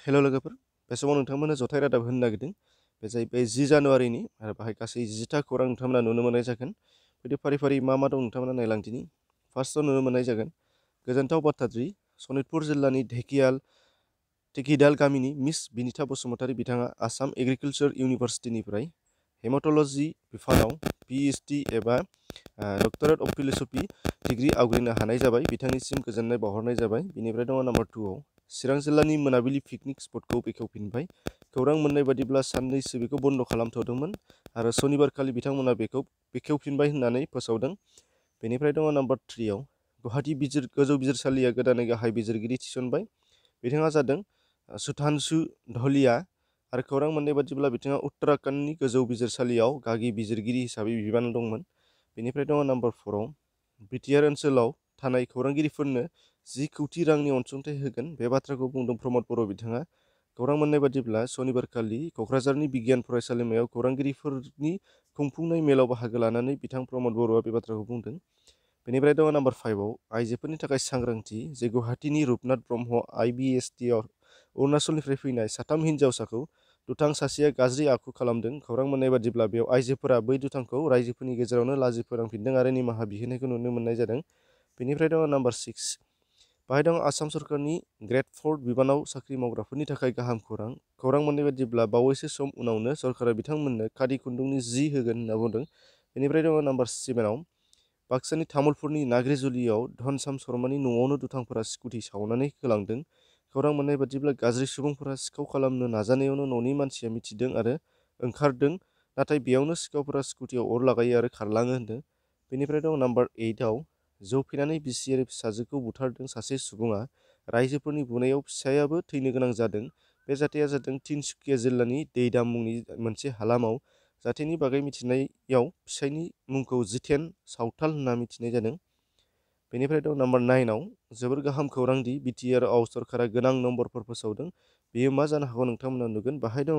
हेल' लोगोफोर, बे समाव नोंथांमोननो जथाय रादाब होनो नागिरदों। बे जाहैबाय 10 जानुवारिनि आरो बाहाय गासै 10टा खौरां नोंथांमोना नुनो मोननाय जागोन। बिदि फारि फारि मा दं नोंथांमोना नायलांदिनि। फार्स्टआव नुनो मोननाय जागोन गोजोनथाव बाथ्राद्रि सनितपुर जिल्लानि ढेकियाल गामिनि मिस बिनिता बसुमतारी बिथाङा आसाम एग्रिकालचार इउनिभार्सिटिनिफ्राय हेमाट'ल'जि बिफानाव PhD एबा डक्टरेट अफ फिल'सफि डिग्री आवग्रिनो हानाय जाबाय। बिथांनिसिम गोजोननाय बावहरनाय जाबाय। बिनिफ्राय दङ नाम्बार 2आव चिरां जिल्लानि मोनाबिलि पिकनिक स्पटखौ बेखेवफिनबाय। खौरां मोननाय बादिब्ला साननैसो बेखौ बन्द' खालामथ'दोंमोन आरो सनिबारखालि बिथांमोना बेखौ बेखेवफिनबाय होननानै फोसावदों। बेनिफ्राय दङ नाम्बार 3आव गुवाहाटि गोजौ बिजिरसालिया गोदानै गाहाय बिजिरगिरि थिसनबाय। बिथाङा जादों सुधांशु धलिया आरो खौरां मोननाय बादिब्ला बिथाङा उत्तराखन्डनि गोजौ बिजिरसालियाव गागि बिजिरगिरि हिसाबै बिबान दंमोन। बेनिफ्राय दङ नाम्बार 4आव बिटिआर ओनसोलाव थानाय खौरांगिरिफोरनो 10 कौटि रांनि अनसुंथाइ होगोन। बे बाथ्राखौ बुंदों प्रमद बर' बिथाङा। खौरां मोननाय बादिब्ला सनिबारखालि क'क्राझारनि बिगियान फरायसालिमायाव खौरांगिरिफोरनि खुंफुंनाय मेलाव बाहागो लानानै बिथां प्रमद बर'आ बे बाथ्राखौ बुंदों। बेनिफ्राय दङ नाम्बार 5आव आइजोफोरनि थाखाय सांग्रांथि जे गुवाहाटीनि रुपनाथ ब्रह्म IBSTआव अरुणाचलनिफ्राय फैनाय 3 हिन्जावसाखौ दुथां सासेया गाज्रि आखु खालामदों। खौरां मोननाय बादिब्ला बेयाव आइजोफोरा बै दुथांखौ रायजोफोरनि गेजेरावनो लाजि फोनांफिनदों आरो निमाहा बिहैनायखौ नुनो मोननाय जादों। बेनिफ्राय दङ नाम्बार 6 बाहाय दं आसाम सरकारनि ग्रेड 4 बिबानाव साख्रि मावग्राफोरनि थाखाय गाहाम खौरां। खौरां मोननाय बादिब्ला बावैसो सम उनावनो सरकारा बिथांमोननो खादि खुन्दुंनि जि होगोन होनना बुंदों। बेनिफ्राय दङ नाम्बार 7आव बाक्सानि तामुलपुरनि नाग्रिजुलियाव धनसाम शर्मानि न'आवनो दुथांफोरा स्कुटि सावनानै होलांदों। खौरां मोननाय बादिब्ला गाज्रि सुबुंफोरा सिखाव खालामनो नाजानायावनो न'नि मानसिया मिथिदों आरो ओंखारदों, नाथाय बेयावनो सिखावफोरा स्कुटियाव अर लागायो आरो खारलाङो होनदों। बेनिफ्राय दं नाम्बार 8आव जौ फेनानै बिसि आरो फिसाजोखौ बुथारदों सासे सुबुङा। रायजोफोरनि बुनायाव फिसायाबो थैनो गोनां जादों। बे जाथाया जादों तिनसुकिया जिल्लानि दैदाम मुंनि मोनसे हालामाव। जाथायनि बागै मिथिनायाव फिसायनि मुंखौ जितेन सावथाल होनना मिथिनाय जादों। बेनिफ्राय दं नाम्बार 9आव जोबोर गाहाम खौरांदि बिटिआरआव सरकारा गोनां नम्बरफोर फोसावदों। बेयो मा जानो हागौ नोंथांमोना नुगोन। बाहाय दङ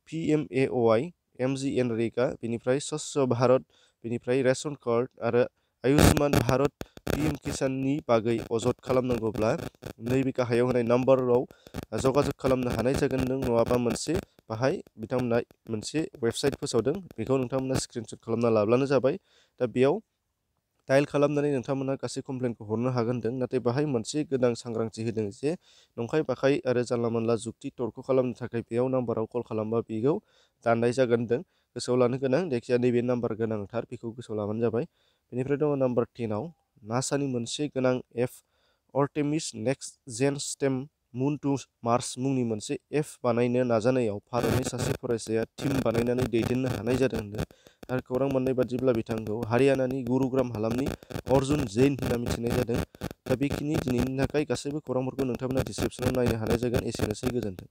PMAOY, MGNरेगा, बेनिफ्राय स्वच्छ भारत, बेनिफ्राय रेशन कार्ड आरो आयुष्मान भारत PM किसाननि बागै अजद खालामनांगौब्ला नैबे गाहायाव होनाय नाम्बाराव जगाजग खालामनो हानाय जागोन। नों नङाबा मोनसे बाहाय बिथांमोना मोनसे वेबसाइट फोसावदों, बेखौ नोंथांमोना स्क्रिनशट खालामना लाब्लानो जाबाय। दा बेयाव डायेल खालामनानै नोंथांमोना गासै कमप्लेनखौ हरनो हागोन होनदों। नाथाय बाहाय मोनसे गोनां सांग्रांथि होदों जे नंखाय बाखाय आरो जानला मोनला जुक्ति तर्क खालामनो थाखाय बेयाव नाम्बाराव कल खालामबा बेखौ दाननाय जागोन होनदों। गोसोआव लानो गोनां जायखिजाया नैबे नाम्बार गोनांथार, बेखौ गोसोआव लाबानो जाबाय। बेनिफ्राय दङ नाम्बार 10आव नासानि मोनसे गोनां F Artemis next gen stem मुन टु मार्स मुंनि मोनसे एफ बानायनो नाजानायाव भारतनि सासे फरायसाया टीम बानायनानै दैदेननो हानाय जादों होनदों। आरो खौरां मोननाय बादिब्ला बिथांखौ हारियानानि गुरुग्राम हालामनि अर्जुन जैन होनना मिथिनाय जादों। दा बेखिनि दिनैनि थाखाय गासैबो खौरांफोरखौ नोंथांमोना डिसक्रिपसनाव नायनो हानाय जागोन। एसेनोसै, गोजोन्थों।